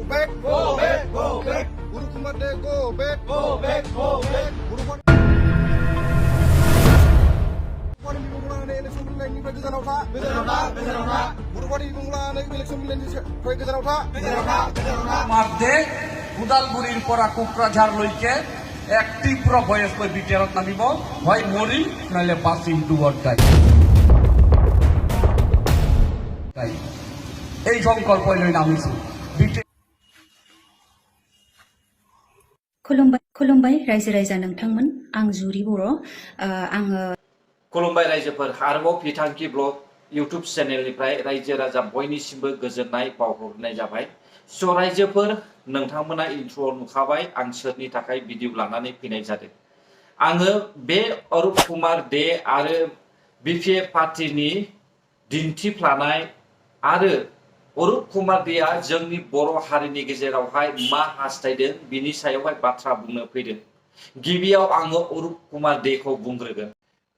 back, go back, go back. Guru Kumar De, go back, go back, go back. Guru Kumar election बिलनिफ्राय गोजानाव था गुरुबारि बुंलानै election बिलनिफ्राय गोजानाव था मादे उदालगुरिर পৰা কোকৰাঝাৰ লৈকে এক তীব্ৰ ভয়স্কৰ বিটাৰত নামিব হয় মৰি নালে পাছিং টুৱৰ্ড তাই এই সংকল্প লৈ নামিছো खुलुमबाय रायजो राजा नोंथांमोन आं जुरि बर' आङो खुलुमबाय रायजोफोर आरोबाव बिथांखि ब्लग इउट्युब चेनेलनिफ्राय रायजो राजा बयनिसिमबो गोजोननाय बावहरनाय जाबाय। स' रायजोफोर नोंथांमोना इन्ट्र'आव नुखाबाय आं सोरनि थाखाय भिडिअ लानानै फैनाय जादों। आङो बे अरुप कुमार दे आरो बिपिएफ पार्टिनि दिन्थिफ्लानाय आरो अरुप कुमार देआ जोंनि बर' हारिनि गेजेरावहाय मा हास्थायदों बिनि सायावहाय बाथ्रा बुंनो फैदों। गिबियाव आङो अरुप कुमार देखौ बुंग्रोगोन।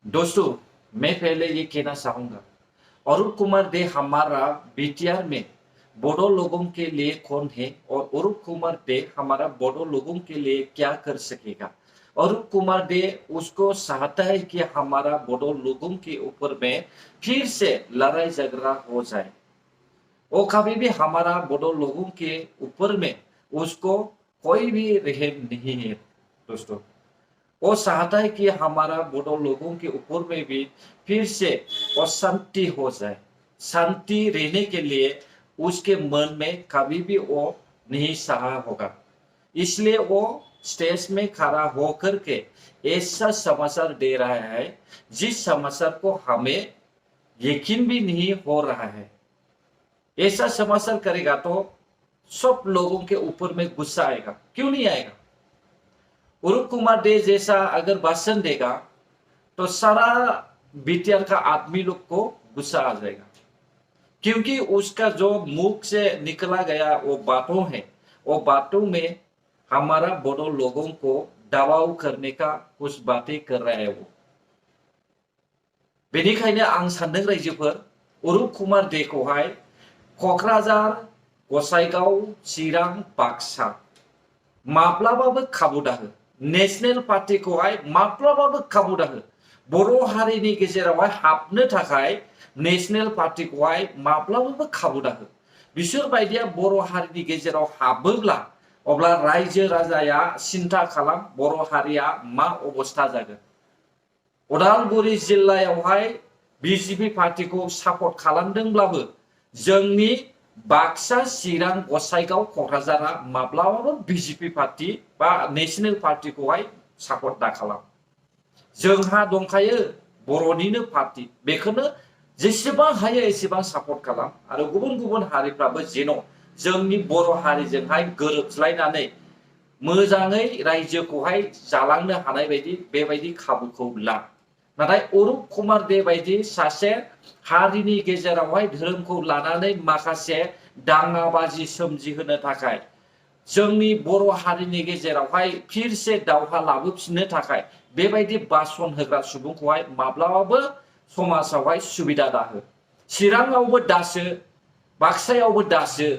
दोस्तों, मैं पहले ये कहना चाहूंगा, अरुप कुमार दे हमारा बीटीआर में बोडो लोगों के लिए कौन है और अरुप कुमार दे हमारा बोडो लोगों के लिए क्या कर सकेगा। अरुप कुमार दे उसको चाहता है कि हमारा बोडो लोगों के ऊपर में फिर से लड़ाई झगड़ा हो जाए। वो कभी भी हमारा बोडो लोगों के ऊपर में उसको कोई भी रहम नहीं है। दोस्तों, वो चाहता है कि हमारा बोडो लोगों के ऊपर में भी फिर से अशांति हो जाए। शांति रहने के लिए उसके मन में कभी भी वो नहीं सहा होगा, इसलिए वो स्टेज में खड़ा होकर के ऐसा समाचार दे रहा है जिस समाचार को हमें यकीन भी नहीं हो रहा है। ऐसा समाचार करेगा तो सब लोगों के ऊपर में गुस्सा आएगा। क्यों नहीं आएगा? अरुप कुमार दे जैसा अगर भाषण देगा तो सारा बीटीआर का आदमी लोग को गुस्सा आ जाएगा, क्योंकि उसका जो मुख से निकला गया वो बातों है, वो बातों में हमारा बोडो लोगों को दबाव करने का कुछ बातें कर रहा है वो। बेनिखायनो आं सानदों रायजोफोर, अरुप कुमार देखौहाय क'क्राझार, गसाइगाव, चिरां, बाक्सा माब्लाबाबो खाबु दाहो। नेशनेल पार्टीखौहाय माब्लाबाबो खाबु दाहो। बर' हारिनि गेजेरावहाय हाबनो थाखाय नेशनेल पार्टीखौहाय माब्लाबाबो खाबु दाहो। बिसोर बायदिया बर' हारिनि गेजेराव हाबोब्ला अब्ला रायजो राजाया सिन्था खालाम बर' हारिया मा अबस्था जागोन। उदालगुरि जिल्लायावहाय बिजेपि पार्टीखौ सापर्ट खालामदोंब्लाबो जोंनि बाक्सा, चिरां, गसाइगाव, क'क्राझारा माब्लाबाबो बिजेपि पार्टी बा नेशनेल पार्टीखौहाय सापर्ट दा खालाम। जोंहा दंखायो बर'निनो पार्टी, बेखौनो जेसेबां हायो एसेबां सापर्ट खालाम आरो गुबुन गुबुन हारिफ्राबो जेन' जोंनि बर' हारिजोंहाय गोरोबज्लायनानै मोजाङै रायजोखौहाय जालांनो हानाय बायदि बेबायदि खाबुखौ ला। नाथाय अरुप कुमार दे बायदि सासे हारिनि गेजेरावहाय धोरोमखौ लानानै माखासे दाङाबाजि सोमजिहोनो थाखाय, जोंनि बर' हारिनि गेजेरावहाय फिरसे दावहा लाबोफिननो थाखाय बेबायदि भाषण होग्रा सुबुंखौहाय माब्लाबाबो समाजावहाय सुबिदा दाहो। चिराङावबो दासो, बाक्सायावबो दासो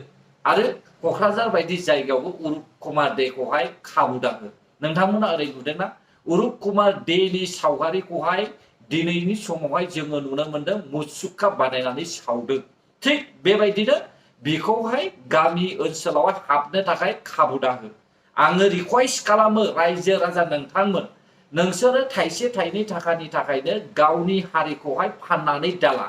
आरो क'क्राझार बायदि जायगायावबो अरुप कुमार देखौहाय खाबु दाहो। नोंथांमोना ओरै नुदोंना? अरुप कुमार देनि सावगारिखौहाय दिनैनि समावहाय जोङो नुनो मोनदों मुसुखा बानायनानै सावदों। थिग बेबायदिनो बेखौहाय गामि ओनसोलावहाय हाबनो थाखाय खाबु दाहो। आङो रिक्वेस्ट खालामो रायजो राजा नोंथांमोन, नोंसोरो थाइसे थाइनै थाखानि थाखायनो गावनि हारिखौहाय फाननानै दाला।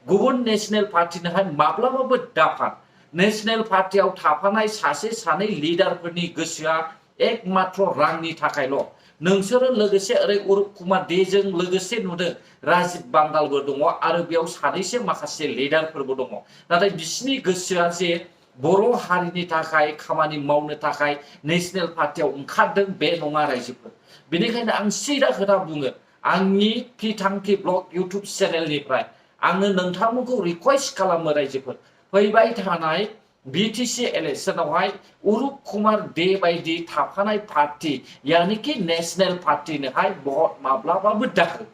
गुबुन नेशनेल पार्टीनोहाय माब्लाबाबो दाफान। नेशनेल पार्टीयाव थाफानाय सासे सानै लिडारफोरनि गोसोआ एकमात्र रांनि थाखायल'। नोंसोरो लोगोसे ओरै अरुप कुमार देजों लोगोसे नुदों राजीब बांगालबो दङ आरो बेयाव सानैसो माखासे लिडारफोरबो दङ। नाथाय बिसिनि गोसोआ जे बर' हारिनि थाखाय खामानि मावनो थाखाय नेशनेल पार्टीयाव ओंखारदों बे नङा रायजोफोर। बेनिखायनो आं सिदा खोथा बुङो, आंनि बिथांखि ब्लग इउट्युब चेनेलनिफ्राय आङो नोंथांमोनखौ रिक्वेस्ट खालामो रायजोफोर, फैबाय थानाय बीटीसी इलेक्शनावहाय अरुप कुमार दे बायदि थाफानाय पार्टी यानी कि नेशनेल पार्टीनोहाय भट माब्लाबाबो दाहो।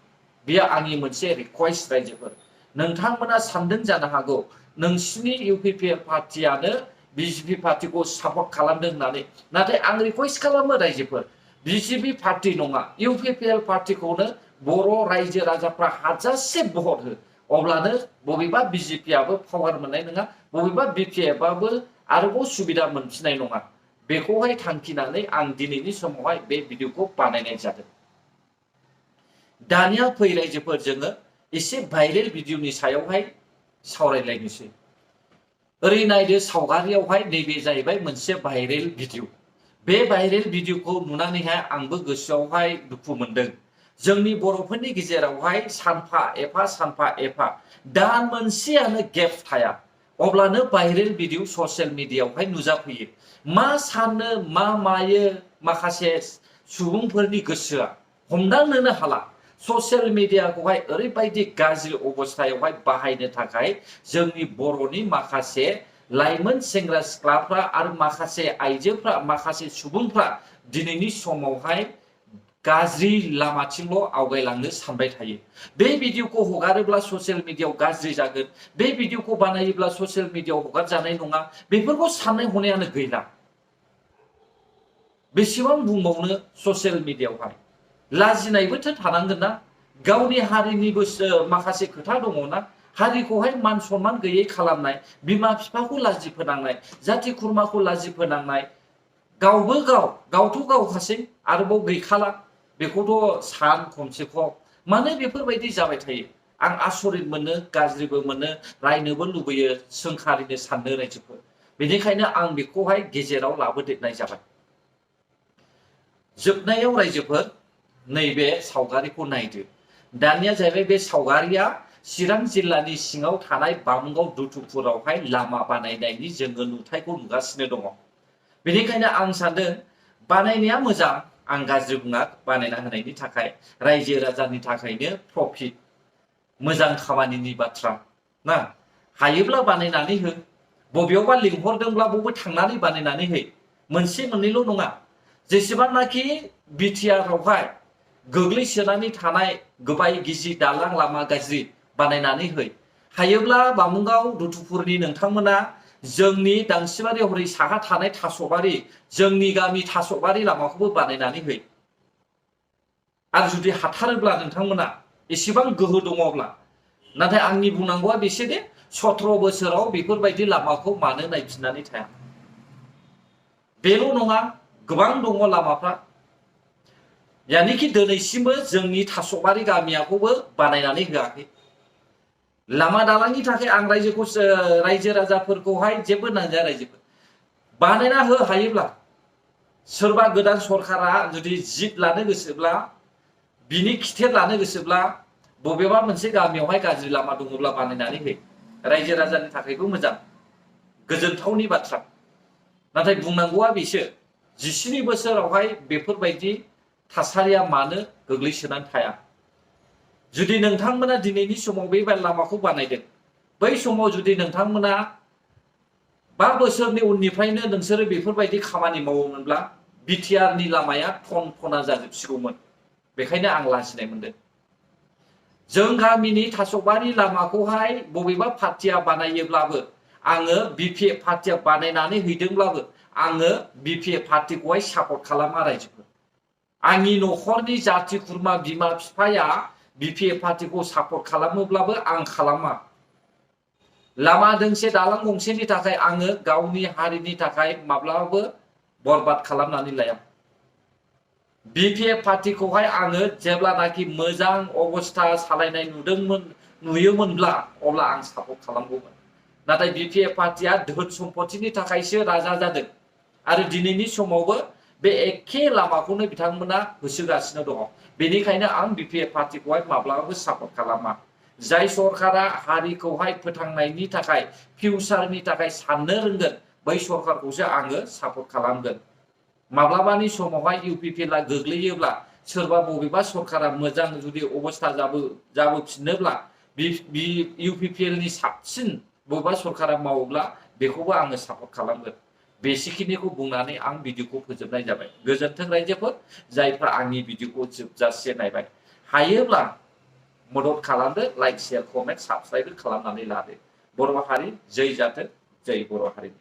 बेयो आंनि मोनसे रिक्वेस्ट रायजोफोर। नोंथांमोना सानदों जानो हागौ नोंसिनि इउपिपिएल पार्टीयानो बिजेपि पार्टिखौ सापर्ट खालामदों होननानै नाथाय आं रिकुवेस्ट खालामो रायजोफोर बिजेपि पार्टी नङा इउपिपिएल पार्टीखौनो बर' रायजो राजाफ्रा हाजासे भट हो अब्लानो बबेबा बिजेपिआबो पावार मोननाय नङा बबेबा बिपिएफआबो आरोबाव सुबिदा मोनफिननाय नङा बेखौहाय थांखिनानै आं दिनैनि समावहाय बे भिडिअखौ बानायनाय जादों दानिया फै रायजोफोर जोङो एसे भाइरेल भिडिअनि सायावहाय सावरायलायनोसै ओरै नायदो सावगारियावहाय नैबे जाहैबाय मोनसे भाइरेल भिडिअ बे भाइरेल भिडिअखौ नुनानैहाय आंबो गोसोआवहाय दुखु मोनदों जोंनि बर'फोरनि गेजेरावहाय सानफा एफा दान मोनसेयानो गेप थाया अब्लानो भाइरेल भिडिअ ससियेल मिडियायावहाय नुजाफैयो मा साननो मा मायो माखासे सुबुंफोरनि गोसोआ हमदांनोनो हाला ससियेल मिडियाखौहाय ओरैबायदि गाज्रि अबस्थायावहाय बाहायनो थाखाय जोंनि बर'नि माखासे लाइमोन सेंग्रा सिख्लाफ्रा आरो माखासे आइजोफ्रा माखासे सुबुंफ्रा दिनैनि समावहाय गाज्रि लामाथिंल' आवगायलांनो सानबाय थायो बे भिडिअखौ हगारोब्ला ससियेल मिडियायाव गाज्रि जागोन बे भिडिअखौ बानायोब्ला ससियेल मिडियायाव हगारजानाय नङा बेफोरखौ साननाय हनायानो गैला बेसेबां बुंबावनो ससियेल मिडियायावहाय लाजिनायबोथ' थानांगोन ना गावनि हारिनिबो माखासे खोथा दङना हारिखौहाय मान सनमान गैयै खालामनाय बिमा बिफाखौ लाजि फोनांनाय जाथि खुरमाखौ लाजि फोनांनाय गावथ' गावखासै आरोबाव गैखाला बेखौथ' सान खमसे खम मानो बेफोरबायदि जाबाय थायो आं आसरित मोनो गाज्रिबो मोनो रायनोबो लुबैयो सोंखारिनो साननो रायजोफोर बेनिखायनो आं बेखौहाय गेजेराव लाबोदेरनाय जाबाय जोबनायाव रायजोफोर नैबे सावगारिखौ नायदो दानिया जाहैबाय बे सावगारिया चिरां जिल्लानि सिङाव थानाय बामगाव दुथुपुरावहाय लामा बानायनायनि जोङो नुथायखौ नुगासिनो दङ बेनिखायनो आं सानदों बानायनाया मोजां आं गाज्रि बुङा बानायना होनायनि थाखाय रायजो राजानि थाखायनो प्रफिट मोजां खामानिनि बाथ्रा ना हायोब्ला बानायनानै हो बबेयावबा लिंहरदोंब्ला बबे थांनानै बानायनानै हो मोनसे मोननैल' नङा जेसेबांनाखि बिटिआरआवहाय गोग्लैसोनानै थानाय गोबाय गिजि दालां लामा गाज्रि बानायनानै हो हायोब्ला बामुगाव दुथुपुरनि नोंथांमोना जोंनि दांसिबारि हरै साहा थानाय थास'बारि जोंनि गामि थास'बारि लामाखौबो बानायनानै हो आरो जुदि हाथारोब्ला नोंथांमोना एसेबां गोहो दङब्ला नाथाय आंनि बुंनांगौआ बेसे दे 17 बोसोराव बेफोरबायदि लामाखौ मानो नायफिननानै थाया बेल' नङा गोबां दङ लामाफ्रा यानिखि दिनैसिमबो जोंनि थास'बारि गामियाखौबो बानायनानै होआखै लामा दालांनि थाखाय आं रायजो राजाफोरखौहाय जेबो नांजाया रायजोफोर बानायना हो हायोब्ला सोरबा गोदान सरकारा जुदि जिद लानो गोसोब्ला बिनि खिथेर लानो गोसोब्ला बबेबा मोनसे गामियावहाय गाज्रि लामा दङब्ला बानायनानै हो रायजो राजानि थाखायबो मोजां गोजोनथावनि बाथ्रा नाथाय बुंनांगौआ बेसो 17 बोसोरावहाय बेफोरबायदि थासारिया मानो गोग्लैसोनानै थाया जुदि नोंथांमोना दिनैनि समाव बे लामाखौ बानायदों बै समाव जुदि नोंथांमोना 5 बोसोरनि उननिफ्रायनो नोंसोरो बेफोरबायदि खामानि मावोमोनब्ला बिटिआरनि लामाया थन थना जाजोबसिगौमोन बेखायनो आं लाजिनाय मोनदों जों गामिनि थास'बारि लामाखौहाय बबेबा पार्टिया बानायोब्लाबो आङो बिपिएफ पार्टिया बानायनानै हैदोंब्लाबो आङो बिपिएफ पार्टिखौहाय सापर्ट खालामा रायजोफोर आंनि न'खरनि जाथि खुरमा बिमा बिफाया बिपिएफ पार्टिखौ सापर्ट खालामोब्लाबो आं खालामा लामा दोंसे दालां गंसेनि थाखाय आङो गावनि हारिनि थाखाय माब्लाबाबो बरबाद खालामनानै लाया बिपिएफ पार्टिखौहाय आङो जेब्लानाखि मोजां अबस्था सालायनाय नुयोमोनब्ला अब्ला आं सापर्ट खालामगौमोन नाथाय बिपिएफ पार्टिया धोन सम्पतिनि थाखायसो राजा जादों आरो दिनैनि समावबो बे एखे लामाखौनो बिथांमोना होसोगासिनो दङ बेनिखायनो आं बिपिएफ पार्टिखौहाय माब्लाबाबो सापर्ट खालामा जाय सरकारा हारिखौहाय फोथांनायनि थाखाय फिउचारनि थाखाय साननो रोंगोन बै सरकारखौसो आङो सापर्ट खालामगोन माब्लाबानि समावहाय इउपिपिएलआ गोग्लैयोब्ला सोरबा बबेबा सरकारा मोजां जुदि अबस्था जाबोफिनोब्ला इउपिपिएलनि साबसिन बबेबा सरकारा मावोब्ला बेखौबो आङो सापर्ट खालामगोन बेसिखिनिखौ बुंनानै आं भिडिअखौ फोजोबनाय जाबाय गोजोन्थों रायजोफोर जायफ्रा आंनि भिडिअखौ जोबजासे नायबाय हायोब्ला मदद खालामदो लाइक शेयार कमेन्ट साबस्क्राइब खालामनानै लादो बर' हारि जै जाथों जै बर' हारिनि